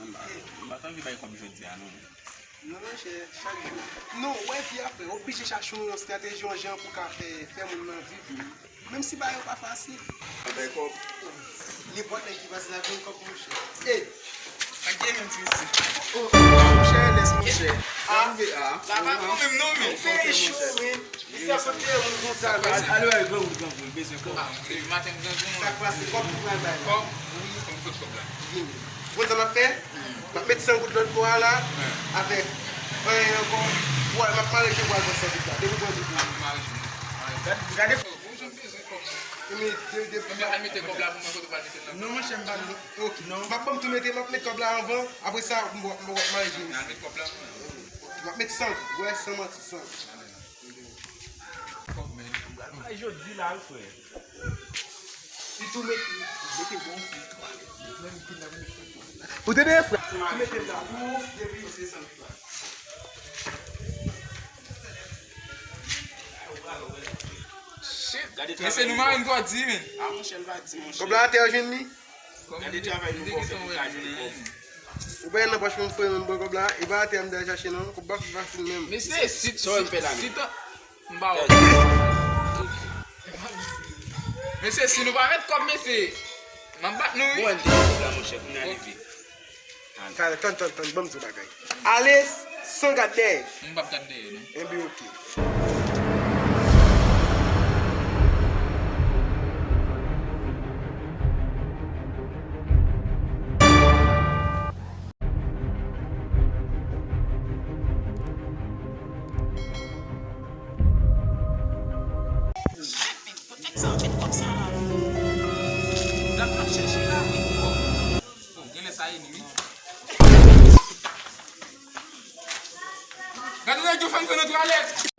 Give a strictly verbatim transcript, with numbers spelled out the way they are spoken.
M pa t anvi bay kòb jodi a, non. Non, monchè, chak jou. Non, w wè vi a, frè, oblije chache yon estrateji, yon jan pou ka fè, fè moun nan viv li. Menm si bagay yo pa fasil. Bay kòb. Nenpòt nèg ki pase la jwenn kòb, monchè. Ey! Ak gen menm ti mesye. Oh, monchè, lès monchè. Ah, sa rive a. Sa pa bon menm non, men. Fè cho, men. Mesye ap sot dèyè moun konsa, men. Al, al wè granmoun, granmoun, bezwen kòb. Ah, depi maten m granmoun. Sa k pase? Kòb pou pral bay la. Kòb? Wi. Kòb, kot kòb la? Vini. Ou konn sa m ap fè? M ap met san goud lòt bò a la, avèk anyen ankò. Pwal, m ap mare je pwal bò san goud la. Depi pran goud la. Gade. Ebyen, de, de, ebyen, al mete kòb la pou mwen, kote w pral mete l nan. Non, monchè, m pa, ok, non. M ap ban m tou mete, m ap met kòb la anvan, apre sa, m ap, m ap mare je. Al met kòb la pou mwen. M ap met san goud, wè, san manti, san goud. Kòb, men. Ay, jodi la, wi, frè. Li tou mete, mete bon fi. Ou tande, frè? Ou mete la. Shit. Mesye, nou mare m twò di, men. Ah, monchè, l pa di, monchè. Kòb la atè, ou jwenn li? Gade travay nou fè pou ka jwenn kòb. Ou pa nan pòch mwen, frè, mwen ban kòb la. E pa atè m t al chache non. Kòb pa fasil menm. Mesye, si, si, si, m ba w. Mesye, si nou pa met kòb, mesye, m ap bat nou, wi. Bon, m te kòb la, monchè, pou n ale vit. Tann, tann, tann, tann, ban m di w bagay. Ale san gad dèyè. M p ap gad dèyè, non. Enben, oke. Shit, men, kote sa yo met kòb sa la? Gad m ap chèche la, wi. Oh, oh, genlè sa ye li, wi. Gade nèg yo fè m fè nan twalèt.